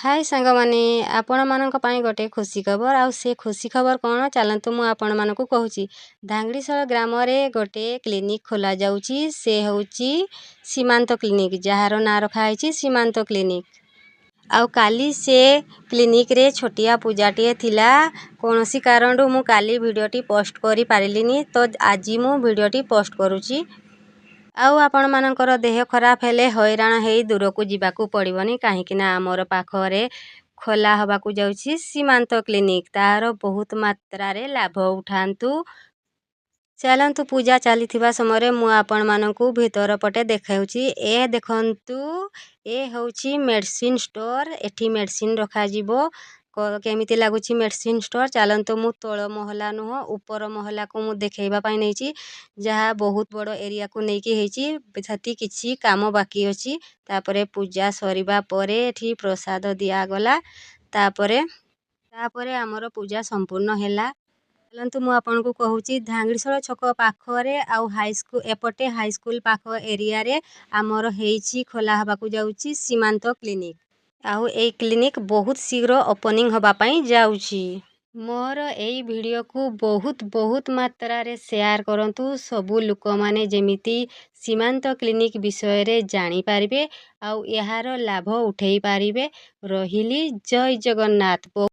ହାଏ ସାଙ୍ଗମାନେ, ଆପଣମାନଙ୍କ ପାଇଁ ଗୋଟେ ଖୁସି ଖବର। ଆଉ ସେ ଖୁସି ଖବର କ'ଣ, ଚାଲନ୍ତୁ ମୁଁ ଆପଣମାନଙ୍କୁ କହୁଛି। ଧାଙ୍ଗଡ଼ିଶାଳ ଗ୍ରାମରେ ଗୋଟେ କ୍ଲିନିକ୍ ଖୋଲାଯାଉଛି। ସେ ହେଉଛି ସୀମାନ୍ତ କ୍ଲିନିକ୍, ଯାହାର ନାଁ ରଖାହେଇଛି ସୀମାନ୍ତ କ୍ଲିନିକ୍। ଆଉ କାଲି ସେ କ୍ଲିନିକ୍ରେ ଛୋଟିଆ ପୂଜାଟିଏ ଥିଲା। କୌଣସି କାରଣରୁ ମୁଁ କାଲି ଭିଡ଼ିଓଟି ପୋଷ୍ଟ କରିପାରିଲିନି, ତ ଆଜି ମୁଁ ଭିଡ଼ିଓଟି ପୋଷ୍ଟ କରୁଛି। ଆଉ ଆପଣମାନଙ୍କର ଦେହ ଖରାପ ହେଲେ ହଇରାଣ ହେଇ ଦୂରକୁ ଯିବାକୁ ପଡ଼ିବନି, କାହିଁକିନା ଆମର ପାଖରେ ଖୋଲା ହେବାକୁ ଯାଉଛି ସୀମାନ୍ତ କ୍ଲିନିକ୍। ତାହାର ବହୁତ ମାତ୍ରାରେ ଲାଭ ଉଠାନ୍ତୁ। ଚାଲନ୍ତୁ, ପୂଜା ଚାଲିଥିବା ସମୟରେ ମୁଁ ଆପଣମାନଙ୍କୁ ଭିତର ପଟେ ଦେଖାଉଛି। ଏ ଦେଖନ୍ତୁ, ଏ ହେଉଛି ମେଡ଼ିସିନ୍ ଷ୍ଟୋର୍। ଏଠି ମେଡ଼ିସିନ୍ ରଖାଯିବ। କେମିତି ଲାଗୁଛି ମେଡ଼ିସିନ୍ ଷ୍ଟୋର୍? ଚାଲନ୍ତୁ, ମୁଁ ତଳ ମହଲା ନୁହଁ, ଉପର ମହଲାକୁ ମୁଁ ଦେଖାଇବା ପାଇଁ ନେଇଛି, ଯାହା ବହୁତ ବଡ଼ ଏରିଆକୁ ନେଇକି ହେଇଛି। ସେଠି କିଛି କାମ ବାକି ଅଛି। ତାପରେ ପୂଜା ସରିବା ପରେ ଏଠି ପ୍ରସାଦ ଦିଆଗଲା। ତାପରେ ଆମର ପୂଜା ସମ୍ପୂର୍ଣ୍ଣ ହେଲା। ଚାଲନ୍ତୁ, ମୁଁ ଆପଣଙ୍କୁ କହୁଛି, ଧାଙ୍ଗଡ଼ିଶାଳ ଛକ ପାଖରେ ଆଉ ହାଇସ୍କୁଲ ଏପଟେ, ହାଇସ୍କୁଲ ପାଖ ଏରିଆରେ ଆମର ହେଇଛି, ଖୋଲା ହେବାକୁ ଯାଉଛି ସୀମାନ୍ତ କ୍ଲିନିକ୍। ଆଉ ଏଇ କ୍ଲିନିକ୍ ବହୁତ ଶୀଘ୍ର ଓପନିଂ ହେବା ପାଇଁ ଯାଉଛି। ମୋର ଏଇ ଭିଡ଼ିଓକୁ ବହୁତ ବହୁତ ମାତ୍ରାରେ ସେୟାର କରନ୍ତୁ, ସବୁ ଲୋକମାନେ ଯେମିତି ସୀମାନ୍ତ କ୍ଲିନିକ୍ ବିଷୟରେ ଜାଣିପାରିବେ ଆଉ ଏହାର ଲାଭ ଉଠେଇ ପାରିବେ। ରହିଲି, ଜୟ ଜଗନ୍ନାଥ।